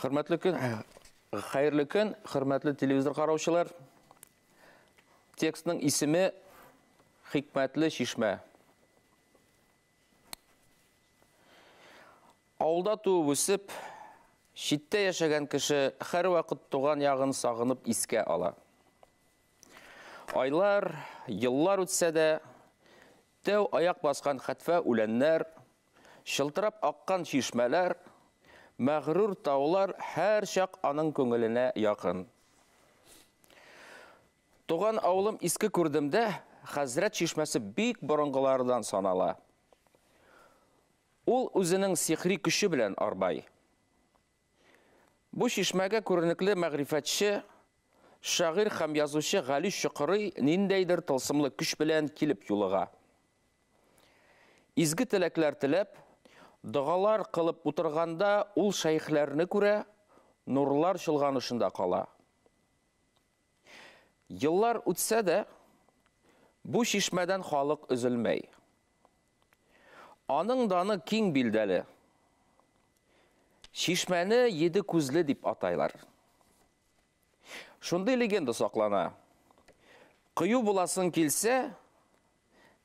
Хөрмәтле көн, хәйерле көн, хөрмәтле телевизор ҡараусылар. Текстның исеме Хикмәтле чишмә. Ауылда туып үсеп, читтә яшәгән кеше һәрвакыт туган ягын сагынып искә ала. Айлар, еллар үтсә дә, тәү аяк баскан хәтфә үләннәр, чылтырап аккан чишмәләр, мәгърур таулар һәр чак аның күңеленә якын. Туган авылым Иске Күрдемдә Хәзрәт чишмәсе бик борынгылардан санала. Ул үзенең сихри көче белән арбай. Бу чишмәгә күренекле мәгърифәтче, шагыйрь һәм язучы Гали Чокырый ниндәйдер тылсымлы көч белән килеп юлыга. Изге теләкләр теләп, догалар кылып утырганда ул шәйхләрне күрә, нурлар чолганышында кала. Еллар үтсә дә, бу чишмәдән халык өзелмәй. Аның даны киң билдәле. Чишмәне еде күзле дип атайлар. Шундый легенда саклана. Кыю буласың килсә,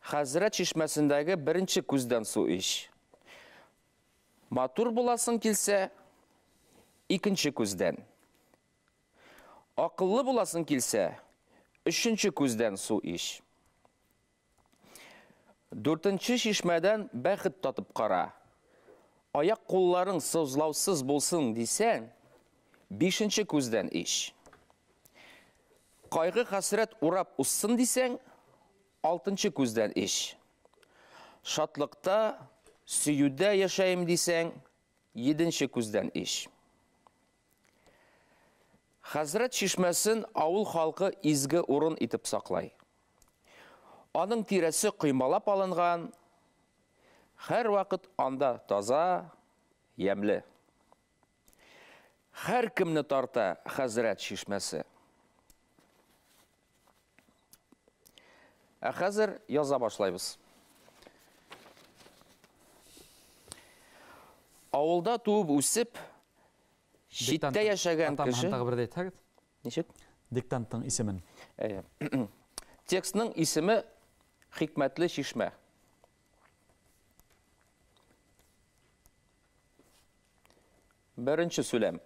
Хәзрәт чишмәсендәге беренче күздән су ич. Матур буласың килсә, икенче күздән. Акыллы буласың килсә, өченче күздән су ич. Дүртенче чишмәдән бәхет татып кара. Аяк кулларың сызлаусыз булсын дисәң, бишенче күздән ич. Кайгы хәсрәт урап узсын дисәң, алтынчы күздән ич. Шатлыкта, сөюдә яшәем дисәң, еденче күздән ич. Хәзрәт чишмәсен авыл халкы изге урын итеп саклай. Аның тирәсе коймалап алынган, һәр вакыт анда таза, ямьле. Һәр кемне тарта Хәзрәт чишмәсе. Ә хәзер яза башлайбыз. Авылда туып үсеп, читтә яшәгән кеше. Тагы бер дә әйтһәгез. Ничек? Диктанттың исемен. Әйе. Текстның исеме Хикмәтле чишмә. Беренче сүләм.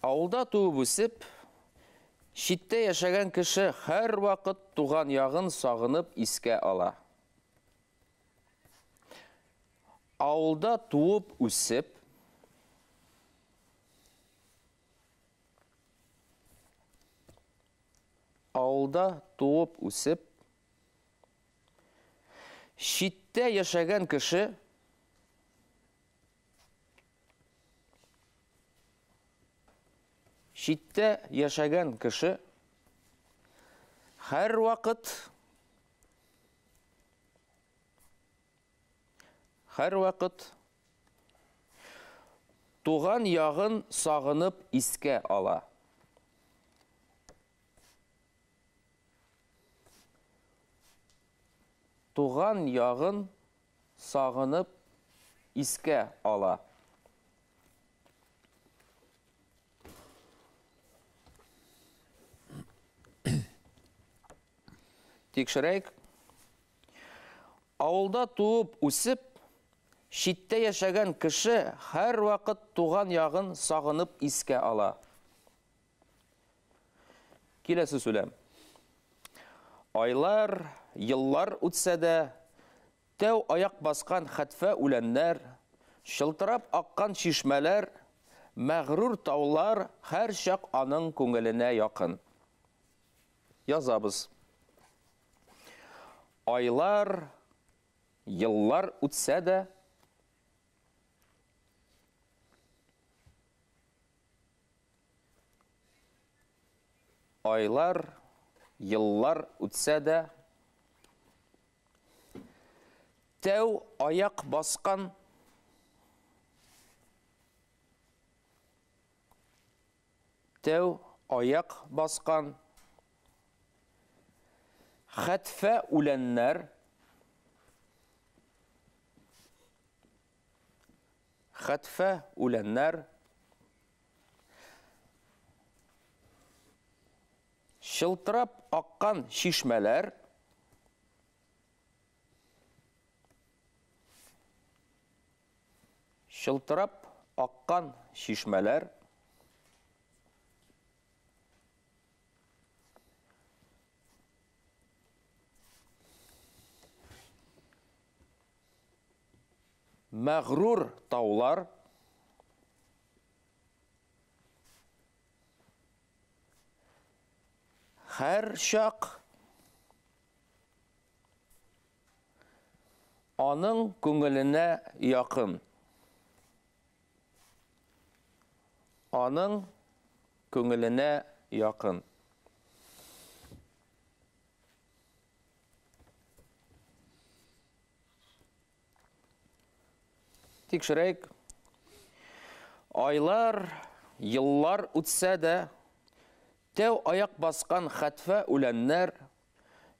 Авылда туып үсеп, читтә яшәгән кеше һәрвакыт туган ягын сагынып искә ала. Авылда туып үсеп, авылда туып үсеп, читтә яшәгән кеше читтә яшәгән кеше һәрвакыт һәрвакыт туган ягын сагынып искә ала. Туган ягын сагынып искә ала. Тикшерәйек. Авылда туып үсеп, читтә яшәгән кеше һәрвакыт туган ягын сагынып искә ала. Киләсе сүләм. Айлар, еллар үтсә дә, тәү аяк баскан хәтфә үләннәр, чылтырап аккан чишмәләр, мәгърур таулар һәр чак аның күңеленә якын. Язабыз. Айлар, еллар үтсә дә, айлар, еллар үтсә дә, тәү аяк баскан тәү аяк баскан хәтфә үләннәр Хәтфә үләннәр, чылтырап аккан чишмәләр, чылтырап аккан чишмәләр, мәғрур таулар, һәр чак аның күңеленә якын. Аның күңеленә якын. Тикшерәйек. Айлар, еллар үтсә дә, тәү аяк баскан хәтфә үләннәр,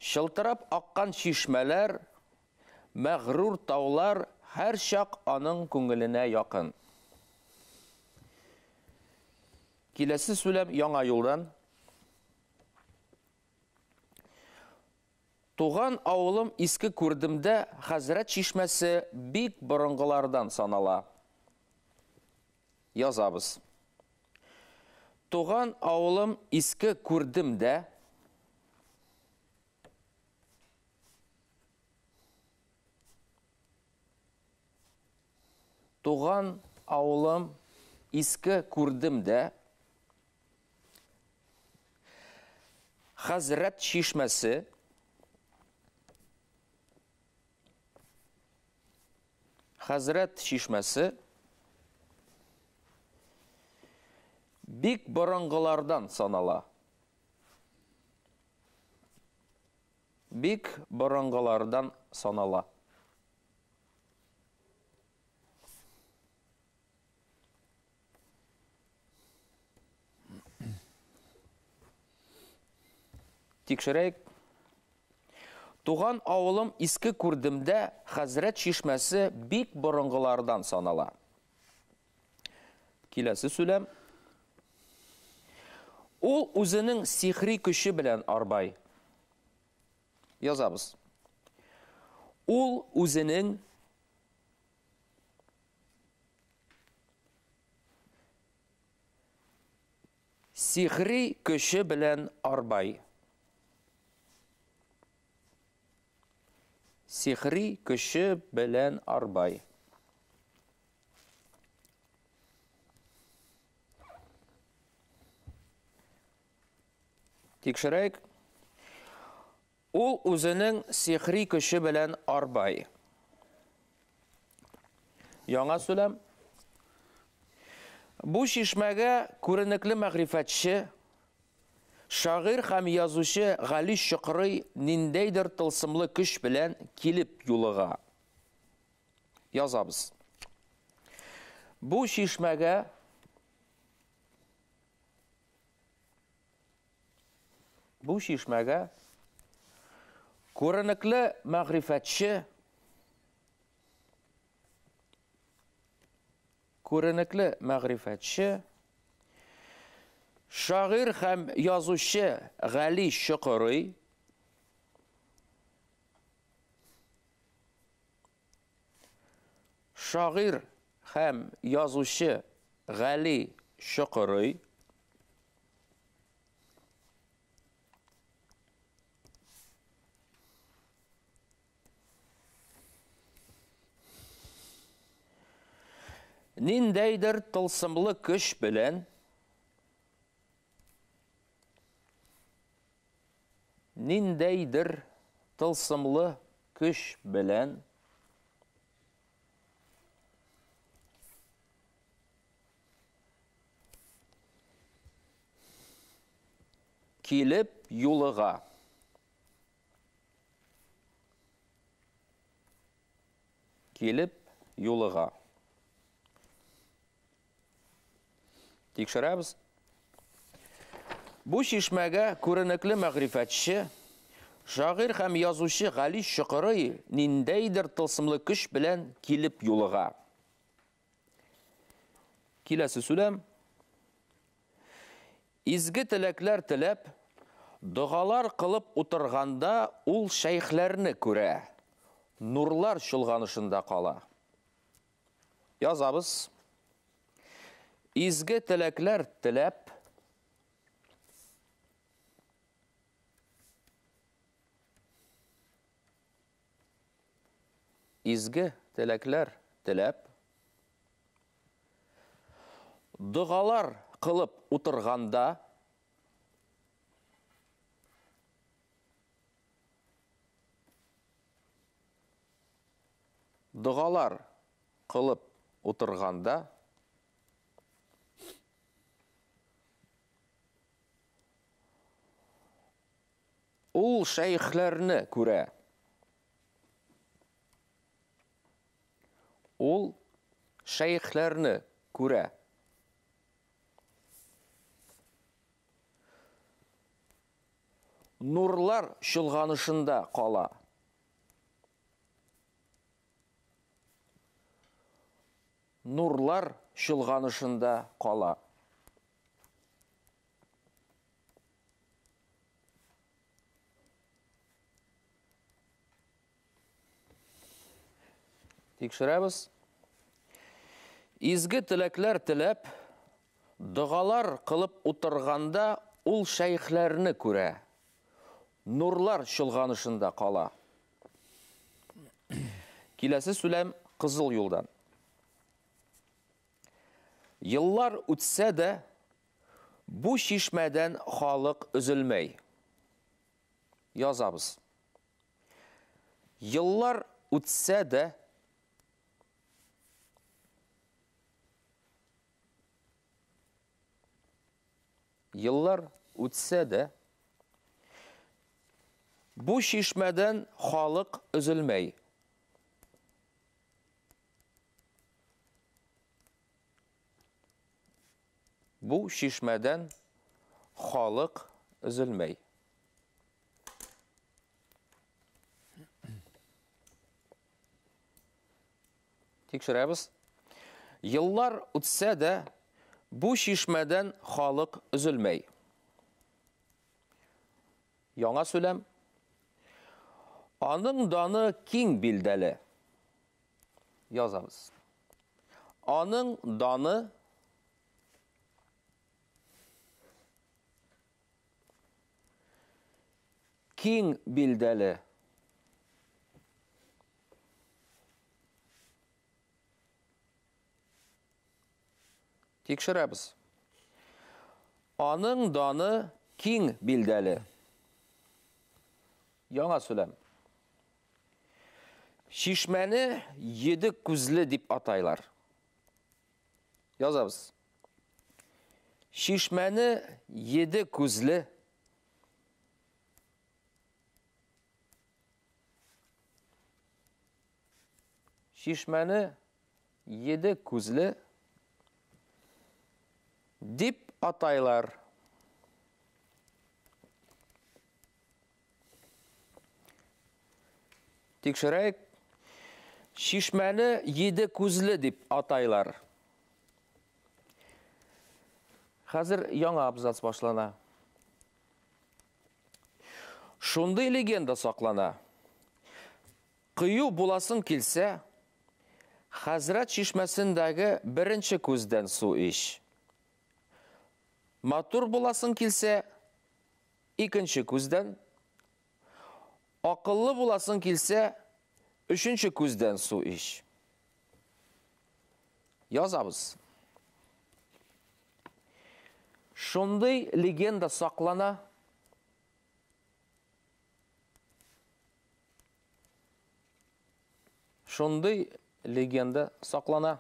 чылтырап аккан чишмәләр, мәғрур таулар һәр чак аның күңеленә якын. Киләсе сүләм яңа юлдан. Туган авылым Иске Күрдемдә Хәзрәт чишмәсе бик борынгылардан санала. Язабыз. Туган авылым Иске Күрдемдә Туган авылым Иске Күрдемдә Хәзрәт чишмәсе Хәзрәт чишмәсе бик борынгылардан санала. Бик борынгылардан санала. Тикшерәйек. Туган авылым Иске Күрдемдә Хәзрәт чишмәсе бик борынгылардан санала. Киләсе сүләм. Ул үзенең сихри көче белән арбай. Язабыз. Ул үзенең сихри көче белән арбай. Сихри көче белән арбай. Тикшерәйек. Ул үзенең сихри көче белән арбай. Яңа сүләм. Бу чишмәгә күренекле мәгърифәтче, шагыйрь һәм язучы Гали Чокрый ниндәйдер тылсымлы көч белән килеп юлыга. Язабыз. Бу чишмәгә күренекле мәгърифәтче, шагыйрь һәм язучы Гали Чокрый шагыйрь һәм язучы Гали Чокрый ниндәйдер тылсымлы көч белән килеп юлыга. Килеп юлыга. Тикшерәбез. Бу чишмәгә күренекле мәгърифәтче, шагыйрь һәм язучы Гали Чокрый ниндәйдер тылсымлы көч белән килеп юлыга. Киләсе сүләм. Изге теләкләр теләп, догалар кылып утырганда ул шәйхләрне күрә. Нурлар чолганышында кала. Язабыз. Изге теләкләр теләп, изге теләкләр теләп, догалар кылып утырганда догалар кылып утырганда ул шәйхләрне күрә. Ул шәйхләрне күрә. Нурлар чолганышында кала. Нурлар чолганышында кала. Тикшерәбез. Изге теләкләр теләп, догалар кылып утырганда ул шәйхләрне күрә. Нурлар чолганышында кала. Киләсе сүләм Кызыл юлдан. Еллар үтсә дә, бу чишмәдән халык өзелмәй. Язабыз. Еллар үтсә дә, еллар үтсә дә, бу чишмәдән халык өзелмәй. Бу чишмәдән халык өзелмәй. Тикшерәбез. Еллар үтсә дә, бу чишмәдән халык өзелмәй. Яңа сүләм. Аның даны киң билдәле. Язабыз. Аның даны киң билдәле. Тикшерәбез. Аның даны киң билдәле. Яңа сүләм. Чишмәне еде күзле дип атайлар. Язабыз. Чишмәне еде күзле. Чишмәне еде күзле дип атайлар. Тикшерәйек. Чишмәне еде күзле дип атайлар. Хәзер яңа абзац башлана. Шундый легенда саклана. Кыю буласың килсә, Хәзрәт чишмәсендәге беренче күздән су ич. Матур буласың килсә, икенче күздән. Акыллы буласың килсә, өченче күздән су ич. Язабыз. Шундый легенда саклана. Шундый легенда саклана.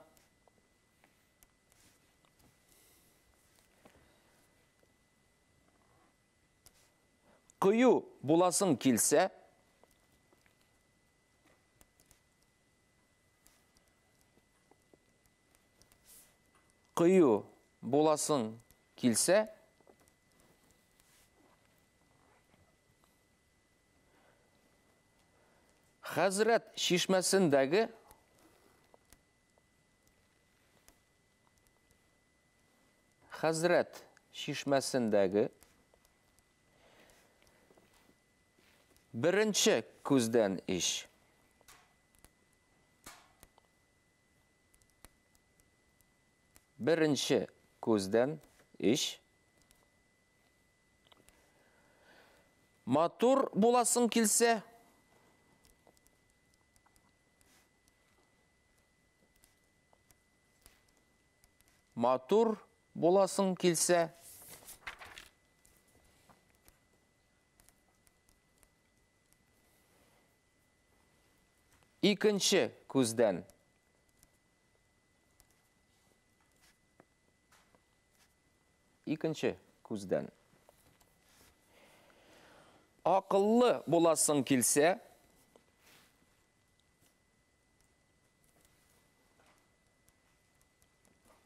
Кыю буласың килсә, кыю буласың килсә, Хәзрәт чишмәсендәге Хәзрәт чишмәсендәге беренче күздән ич. Беренче күздән ич. Матур буласың килсә, матур буласың килсә, икенче күздән. Икенче күздән. Акыллы буласың килсә,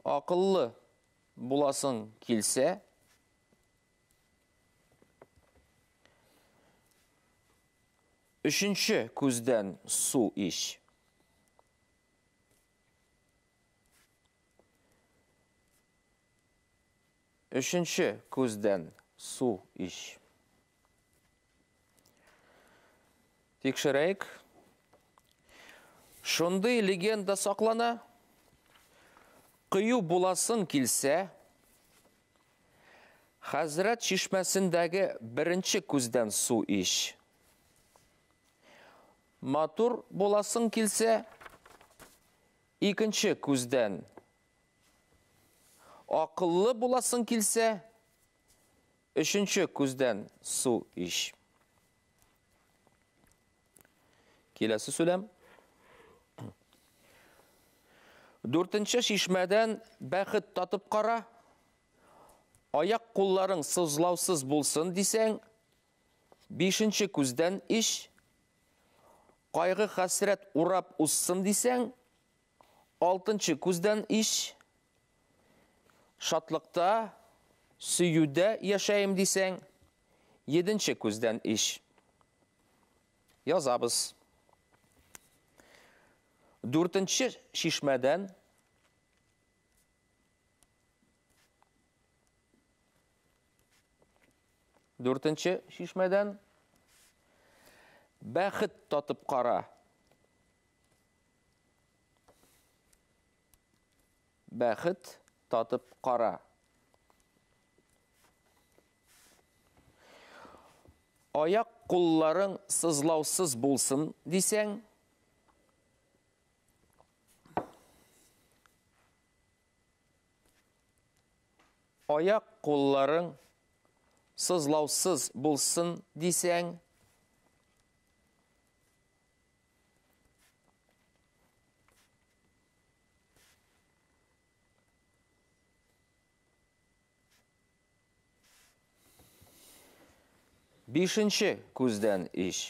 акыллы буласың килсә, өченче күздән су ич. Өченче күздән су ич. Тикшерәйек. Шундый легенда саклана. Кыю буласың килсә, Хәзрәт чишмәсендәге беренче күздән су ич. Матур буласың килсә, икенче күздән. Акыллы буласың килсә, өченче күздән су ич. Киләсе сөйләм. Дүртенче чишмәдән бәхет татып кара. Аяк кулларың сызлаусыз булсын дисәң, бишенче күздән ич. Кайгы хәсрәт урап узсын дисәң, алтынчы күздән ич. Шатлыкта, сөюдә яшәем дисәң, еденче күздән ич. Язабыз. Дүртенче чишмәдән дүртенче чишмәдән бәхет татып кара. Бәхет татып кара. Аяк кулларың сызлаусыз булсын дисәң, аяк кулларың сызлаусыз булсын дисәң, бишенче күздән ич.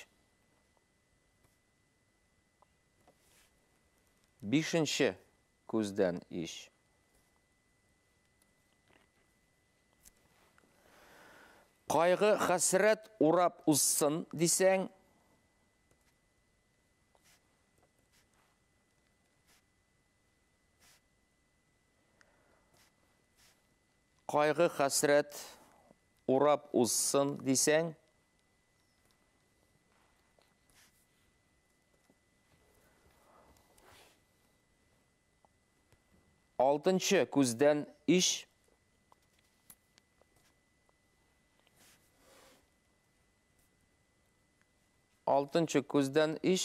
Бишенче күздән ич. Кайгы хәсрәт урап узсын дисәң, кайгы хәсрәт урап узсын дисәң, алтынчы күздән ич. Алтынчы күздән ич.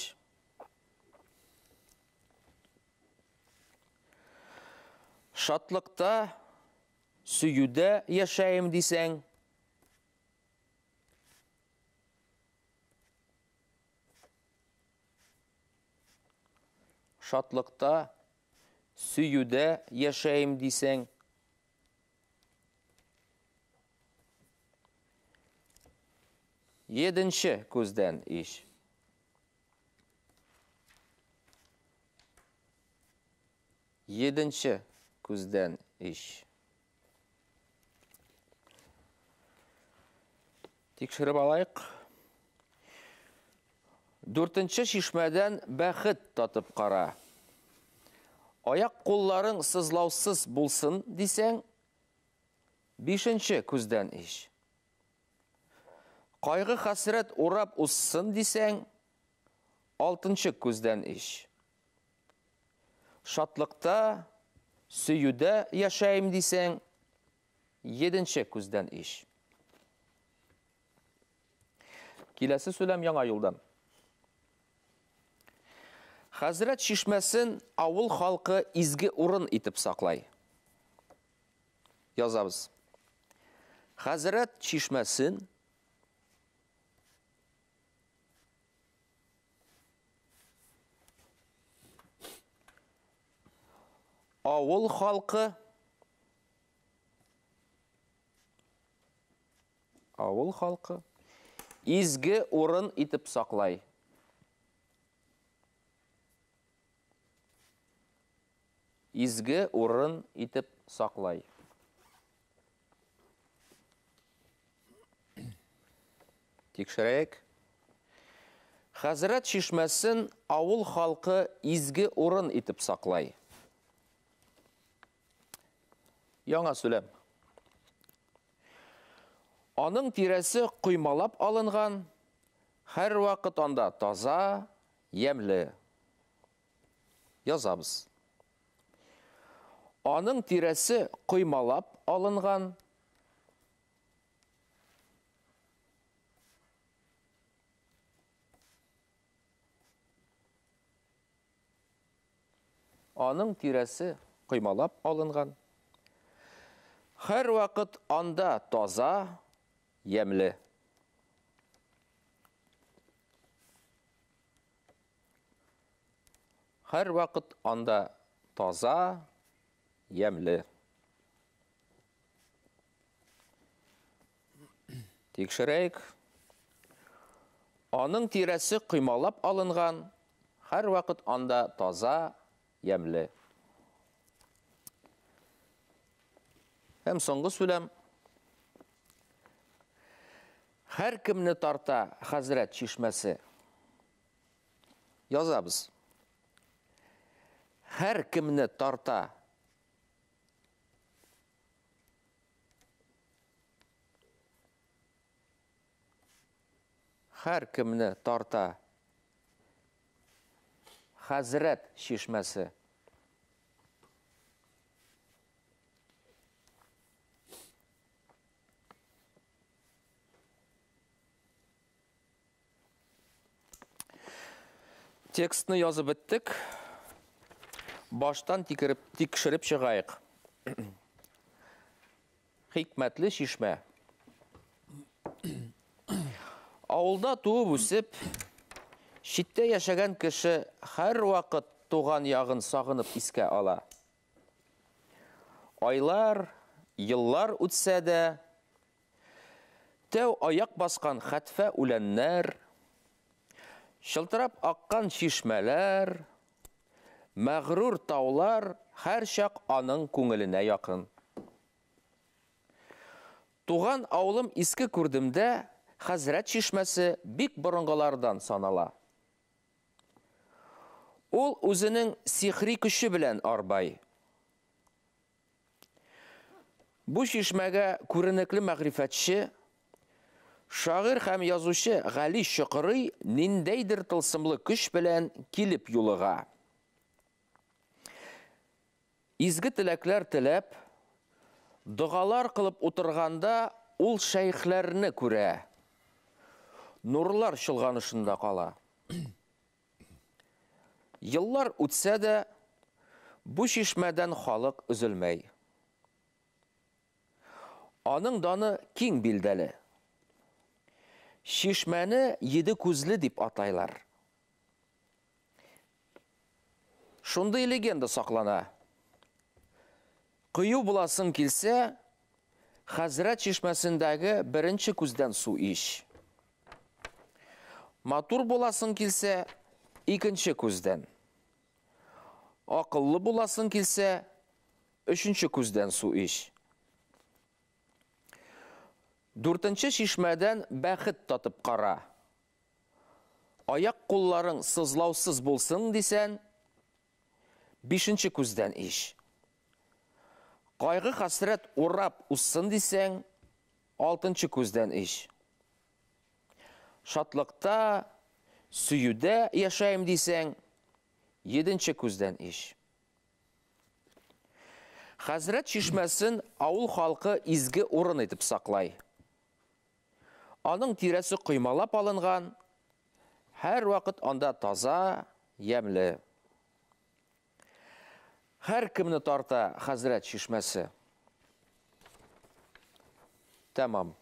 Шатлыкта, сөюдә яшәем дисәң, шатлыкта, сөюдә яшәем дисәң, еденче күздән ич. Еденче күздән ич. Тикшереп алайык. Дүртенче чишмәдән бәхет татып кара. Аяк кулларың сызлаусыз булсын дисәң, бишенче күздән ич. Кайгы хәсрәт урап узсын дисәң, алтынчы күздән ич. Шатлыкта, сөюдә яшәйм дисәң, еденче күздән ич. Киләсе сөйләм яңа юлдан. Хәзрәт чишмәсен авыл халкы изге урын итеп саклай. Язабыз. Хәзрәт чишмәсен авыл халкы изге урын итеп саклай. Изге урын итеп саклай. Тикшерәйек. Хәзрәт чишмәсен авыл халкы изге урын итеп саклай. Яңа сөйләм. Аның тирәсе коймалап алынган, һәр вакыт анда таза, ямьле. Язабыз. Аның тирәсе коймалап алынган, аның тирәсе коймалап алынган, һәр вакыт анда таза, ямьле. Һәр вакыт анда таза, ямьле. Тикшерәйек. Аның тирәсе коймалап алынган, һәр вакыт анда таза, ямьле. Һәм соңгы сөйләм. Һәр кемне тарта Хәзрәт чишмәсе. Язабыз. Һәр кемне тарта Һәр кемне тарта Хәзрәт чишмәсе. Текстны язып беттек. Баштан тикшереп чыгайык. Хикмәтле чишмә. Авылда туып үсеп, читтә яшәгән кеше һәр вакыт туган ягын сагынып искә ала. Айлар, еллар үтсә дә, тәү аяк баскан хәтфә үләннәр, чылтырап аккан чишмәләр, мәгърур таулар һәр чак аның күңеленә якын. Туган авылым Иске Күрдемдә Хәзрәт чишмәсе бик борынгылардан санала. Ул үзенең сихри көче белән арбай. Бу чишмәгә күренекле мәгърифәтче, шагыйрь һәм язучы Гали Чокырый ниндәйдер тылсымлы көч белән килеп юлыга. Изге теләкләр теләп, догалар кылып утырганда ул шәйхләрне күрә. Нурлар чолганышында кала. Еллар үтсә дә, бу чишмәдән халык өзелмәй. Аның даны киң билдәле. Чишмәне еде күзле дип атайлар. Шундый легенда саклана. Кыю буласың килсә, Хәзрәт чишмәсендәге беренче күздән су ич. Матур буласың килсә, икенче күздән. Акыллы буласың килсә, өченче күздән су ич. Дүртенче чишмәдән бәхет татып кара. Аяк кулларың сызлаусыз булсын дисән, бишенче күздән ич. Ҡайғы-хәсрәт урап узһын дисәң, алтынчы күздән эч. Шатлыҡта, сөйөүҙә йәшәйем дисәң, еденче күздән эч. Хәзрәт чишмәсен ауыл халҡы изге урын итеп саҡлай. Аның тирәсе ҡоймалап алынған, һәр ваҡыт анда таза, йәмле. Һәр кемне тарта Хәзрәт чишмәсе. Тәмам.